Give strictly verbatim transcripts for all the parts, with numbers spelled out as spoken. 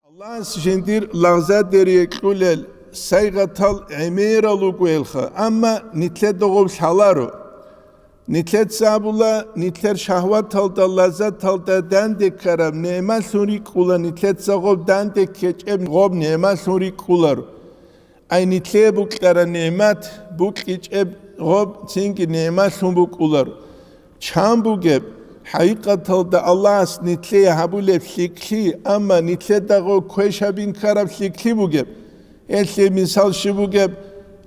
Аллагьас жиндир лагъзадерие кьулел сайгъатал гӀемерал ругоялха, амма нилъеда гъоб лъаларо. Нилъеца абула, нилъер шагьваталда, лаззаталда данде ккараб нигӀматлъун рикӀкӀула, нилъеца гъоб данде ккечӀеб гъоб нигӀматлъун рикӀкӀуларо. Ай, нилъее букьараб нигӀмат букьичӀеб гъоб цинги нигӀматлъун букӀуларо. Чан бугеб, хӀакъикъаталда Аллагьас нилъее гьабулеб лъикӀлъи, амма нилъеда гъо квешабин ккараб лъикӀлъи бугеб? Гьелъие мисал щиб бугеб?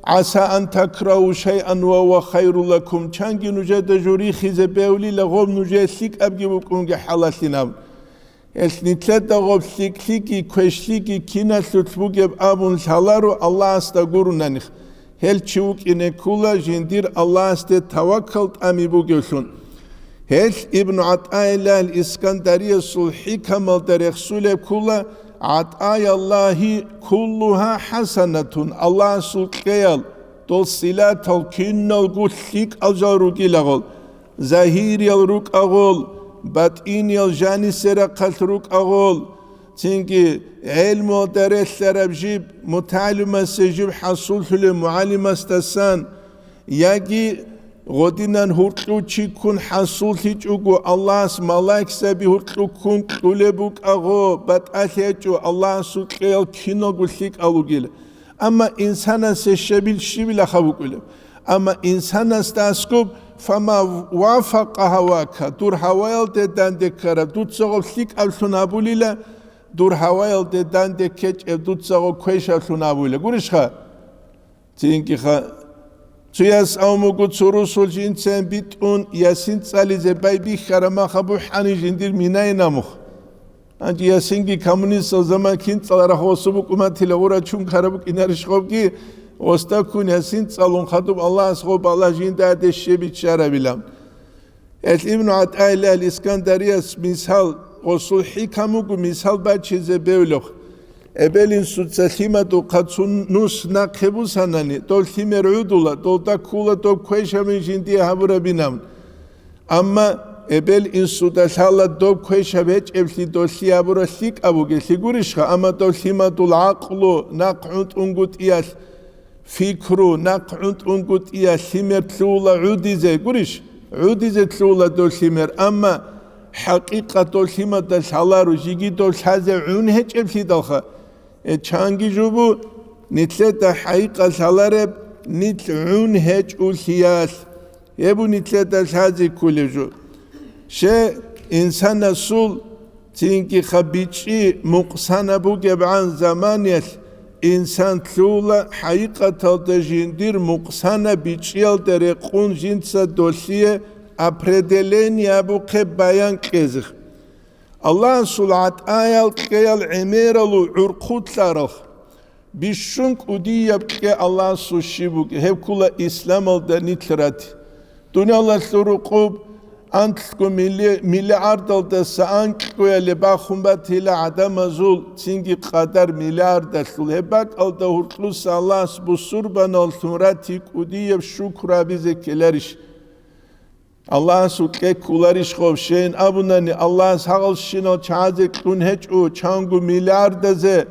«ГӀаса ан такрагьу шайъан ва гьува хайру лакум», чанги нужеда жо рихизе бегьулила, гъоб нужее лъикӀабги букӀунги хӀалаллъин абун. Гьелъ нилъеда гъоб лъикӀлъиги квешлъиги киналъулъ бугеб абун лъаларо Аллагьасда гуронаних. Гьел чи вукӀине ккула жиндир Аллагьасде таваккал тӀами бугевлъун. Гьелъ Ибну ГӀатӀаиллагьил Искандариясул хӀикамалда рехсулеб ккула: «ГӀатӀаяллагьи куллугьа хӀасанатун», Аллагьасул кьеял, дол силатал киналго лъикӀал жал ругила гъол. Загьириял рукӀа гъол, батӀиниял жанисе рахъалъ рукӀа гъол, цинги гӀелмуялда релълъараб жиб, мутагӀалимасе жиб хӀасуллъулеб мугӀалимасдасан, яги гъодинан гьуркьу чи ккун хӀасуллъичӀого, Аллагьас малаикзаби гьуркьу ккун кьулеб букӀа гъо, батӀалъи гьечӀо, Аллагьасул кьеял киналго лъикӀал ругила. Амма инсанасе щибил, щибилаха букӀулеб? Амма инсанасда аскӀоб: «Фама вафакъа гьавака», дур гьаваялде данде ккараб дуца гъоб лъикӀаблъун абулила, дур гьаваялде данде ккечӀеб дуца гъоб квешаблъун абулила. Гурищха? Цинги ха-, цояс авмуго цо росул жинцайин битӀун ясин цӀализе байбихьараб мах абухӀани жиндир минайин амух. Гьанже ясинги коммунистал заман кин цӀалараб гъосу букӀуматила гъура чун ккараб букӀинарищ гъобги, гъосда ккун ясин цӀалун хадуб Аллагьас гъоб Аллагь жинда гьадин щиб биччарабилан. Гьелъ Ибну ГӀатӀаиллагьил Искандарияс мисал, гъосул хӀикам буго мисал бачизе бевлъухъ. Эбел-инсуца лъимадухъа цо нус нахъе бусанани, дов лъимер гӀудула, долда ккула доб квешабин жиндие гьабурабинаб. Амма эбел-инсуда лъала доб квешаб гьечӀеблъи долъи гьабураб лъикӀаб бугелъи гурищха, амма дов лъимадул гӀакълу нахъ гӀунтӀунгутӀиялъ, фикру нахъ гӀунтӀунгутӀиялъ лъимер лъугьула гӀудизе гурищ? ГӀудизе лъугьула дов лъимер, амма хӀакъикъат дов лъимада лъаларо, жиги дов лъазе гӀун гьечӀеблъидалха. Э, чанги жубу, нилъеда хӀакъикъат лъалареб, нилъ гӀун гьечӀолъиялъ. Гьеб нилъеда лъазе кколеб жо. Ще инсанасул цинги ха бичӀчӀи мукъсана бугебгӀан заманиялъ инсан лъугьула хӀакъикъаталда жиндир мукъсана бичӀчӀиялда рекъун жинца долъие определение абухъе баян кьезе. Аллагьасул гӀатӀаял кьеял гӀемералу гӀурхъулъарал. Бищун кӀудияб кье Аллагьасул щиб бугеб, гьеб ккула исламалда нилъ рати. Дуниялалъул рукъуб анлъго милли-, миллиардалдаса анкьгоялде бахун батила гӀадамазул цинги къадар миллиардалъул. Гьеб бакӀалда гьуркьуса Аллагьас бусурбаналлъун рати кӀудияб шукру гьабизе ккеларищ? Аллагьасул кье кколарищ гъов? Щейин абунани, Аллагьас гьагъалщинал чагӀазе кьун гьечӀо, чанго миллиардазе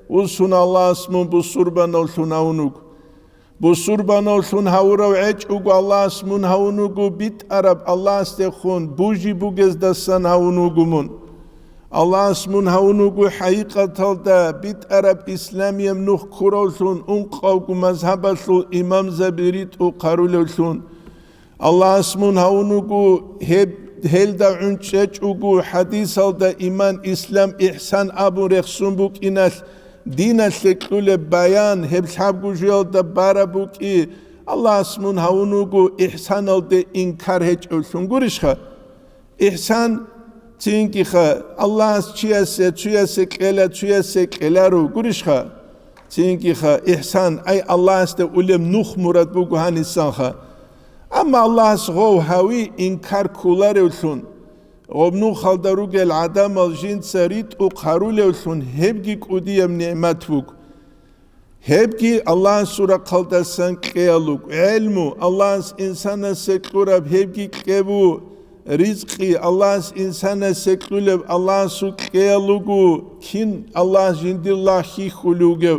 усун Аллагьас мун бусурбаналлъун гьавун вуго. Бусурбаналлъун гьавурав гьечӀого Аллагьас мун гьавун вуго битӀараб Аллагьасдехун, бужи бугездасан гьавун вуго мун. Аллагьас мун гьавун вуго хӀакъикъаталда битӀараб исламияб нух ккуравлъун, ункъавго мазгьабалъул имамзаби ритӀухъ гьарулевлъун. Аллагьас мун гьавун вуго гьеб, гьелда гӀунчӀечӀого хӀадисалда иман, ислам, ихсан абун рехсун букӀиналъ, диналъе кьулеб баян, гьеб лъабго жуялда бараб букӀи, Аллагьас мун гьавун вуго ихсаналде инкар гьечӀевлъун гурищха? Ихсан цинги ха, Аллагьас чиясе, цуясе кьела, цуясе кьеларо гурищха? Цинги ха, ихсан, ай, Аллагьасде улеб нух мурад буго гьанисанха. Амма Аллагьас гъов гьави инкар кколаревлъун, гъоб нухалда ругел гӀадамал жинца ритӀухъ гьарулевлъун, гьебги кӀудияб нигӀмат буго. Гьебги Аллагьасул рахъалдасан кьеялуг гӀелму, Аллагьас инсанасе кьураб гьебги кьебу, ризкъи, Аллагьас инсанасе кьулеб, Аллагьасул кьеял руго, кин Аллагьас жиндир лагъ хьихьулев вугев.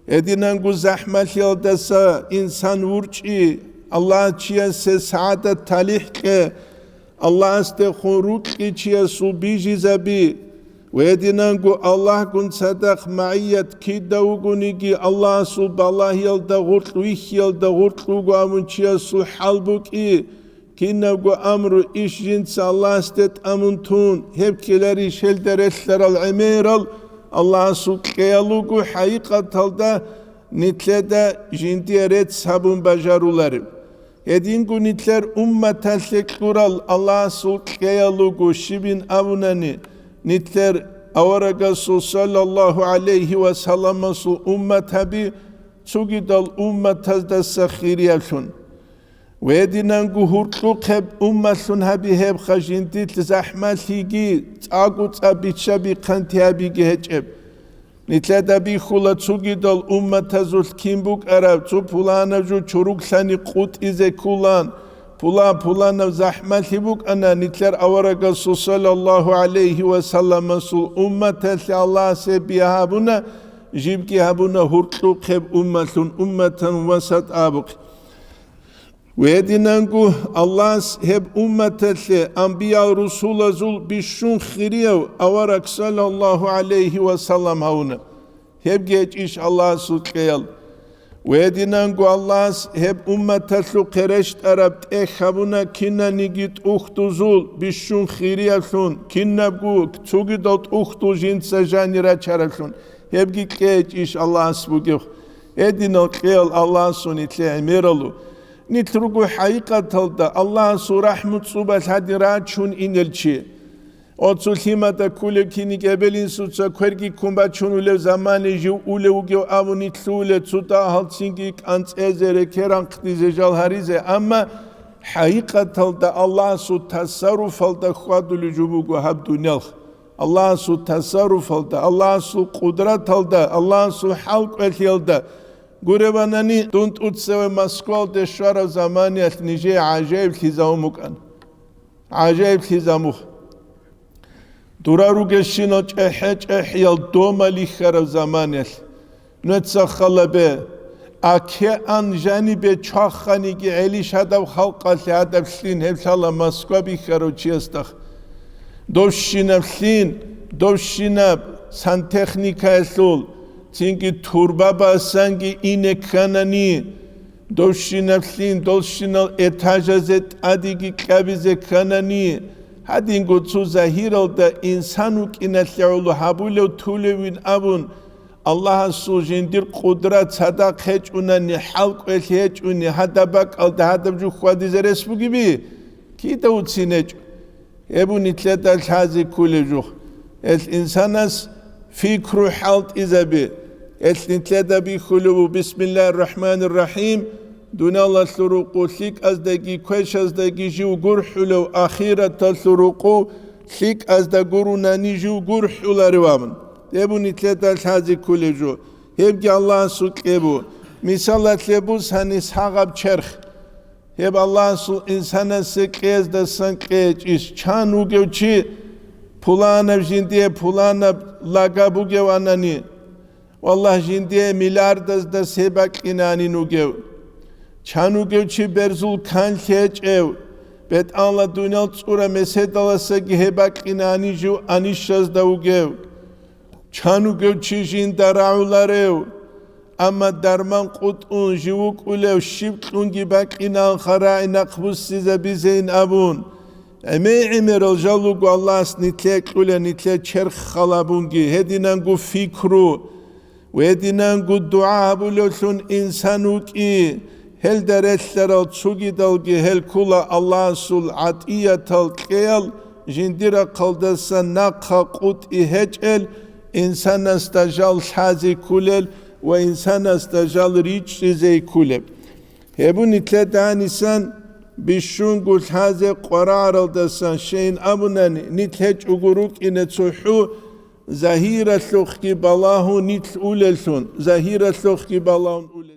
Гьединанго захӀмалъиялдаса инсан вурчӀи, Аллагьас чиясе сагӀадат талихӀ кье, Аллагьасдехун рукьи чиясул бижизаби, ва гьединанго Аллагьгун цадахъ магӀият кида вугониги, Аллагьасул балагьиялда гъоркь, вихьиялда гъоркь вуго абун чиясул хӀал букӀи, кинабго амру иш жинца Аллагьасде тӀамун тун, гьеб ккеларищ гьелда релълъарал гӀемерал? Аллагьасул кьеял руго хӀакъикъаталда нилъеда жиндие рецц гьабун бажарулареб. Гьединго нилъер умматалъе кьурал Аллагьасул кьеял руго щибин абунани, нилъер аварагасул саллаллагьу гӀалайгьи ва салламасул умматаби цогидал умматаздаса хириялъун. Гьединанго гьуркьухъеб уммалъун гьаби гьебха жиндилъ захӀмалъиги, цӀакъго цӀа биччаби хъантиябиги гьечӀеб. Нилъеда бихьула цогидал умматазулъ кин букӀараб, цо пуланаб жо чуруглъани къутӀизе ккулан, пулан-пуланаб захӀмалъи букӀана, нилъер аварагасул саллаллагьу гӀалайгьи ва салламасул умматалъе Аллагьас гьеб бигьа гьабуна, жибги гьабуна гьуркьухъеб уммалъун, умматан васат абухъ. Гьединанго Аллагьас гьеб умматалъе анбиял-русулазул бищун хирияв авараг саллаллагьу гӀалайгьи ва саллам гьавуна. Гьебги гьечӀищ Аллагьасул кьеял? Гьединанго Аллагьас гьеб умматалъухъе рещтӀараб тӀехь гьабуна кинаниги тӀухьдузул бищун хириявлъун, кинабго цогидал тӀухьдул жинца жанир рачаравлъун. Гьебги кьей гьечӀищ Аллагьас бугев? Гьединал кьеял Аллагьасул нилъее гӀемералу. Нилъ руго хӀакъикъаталда Аллагьасул рахӀму-цӀубалъ гьадин рачун инел чи. Оцу лъимада ккулев киник эбел-инсуца кверги ккун бачун улев замане жив улев вугев абун нилъ лъугьулел цо дагьал цинги кӀанцӀезе, рекеран хъдизе, жал гьаризе, амма хӀакъикъаталда Аллагьасул тасарруфалда хьвадулев жо буго гьаб дуниялъ. Аллагьасул тасарруфалда, Аллагьасул къудраталда, Аллагьасул хӀалкӀвелъиялда гуребанани, дун тӀуцеве Москвалде щвараб заманиялъ нижее гӀажаиблъизабун букӀана. ГӀажаиблъизабун. Дура ругелщинал чӀехӀе-чӀехӀиял домал рихьараб заманиялъ. Нуца халабе, океан жанибе чваханиги гӀелищ гьадаб халкъалъе гьадаб лъин гьеб лъала Москва бихьарав чиясда. Довщинаб лъин, довщинаб сантехникаялъул, цинги турба басанги ине кканани, довщинаб лъин, довщинал этажазе тӀадеги кьабизе кканани, гьадинго цо загьиралда инсан вукӀиналъе гӀоло гьабулев тулевин абун, Аллагьасул жиндир къудрат цадахъ гьечӀунани, хӀалкӀвелъ гьечӀуни, гьадаб бакӀалда гьадаб жо хьвадизе рес бугеби? Кида уцин гьечӀо? Гьеб нилъеда лъазе кколеб жо. Гьелъ инсанас пикру хӀалтӀизабе. Гьелъ нилъеда бихьулеб бу: Бисмиллагьир рахӀманир рахӀим, дуниялалъул рукъу лъикӀаздаги квешаздаги жив гурхӀулев, ахираталъул рукъу лъикӀазда гурунани жив гурхӀулареван. Гьеб нилъеда лъазе кколеб жо. Гьебги Аллагьасул кьебу. Мисалалъе бусани сагъаб черх. Гьеб Аллагьасул инсанасе кьездасан кьечӀищ. Чан вугев чи пуланаб жиндие пуланаб лага бугеванани, валлагь, жиндие миллиардазда се бакьинанин вугев. Чан вугев чи берзул канлъи гьечӀев, бетӀалла дуниял цӀура меседаласаги гьеб бакьинани жив анищазда вугев. Чан вугев чи жинда рагӀуларев, амма дарман къутӀун жив вукӀулев щиб кьунги бакьинаанха рагӀи нахъбуссизабизейин абун. ГӀемер-гӀемерал жал руго Аллагьас нилъе кьула, нилъе черх халабунги, гьединанго фикру, гьединанго дугӀа гьабулевлъун инсан вукӀи, гьелда релълъарал цогидалги гьел ккула Аллагьасул гӀатӀиятал кьеял, жиндир рахъалдасан нахъа къутӀи гьечӀел, инсанасда жал лъазе кколел ва инсанасда жал ричӀчӀизе кколеб. Гьеб нилъеда гьанисан бищунго лъазе къварагӀаралдасан щейин абунани, нилъ гьечӀого рукӀине цохӀо, загьиралъухъги балагьун нилъ улеллъун, загьиралъухъги балагьун улел.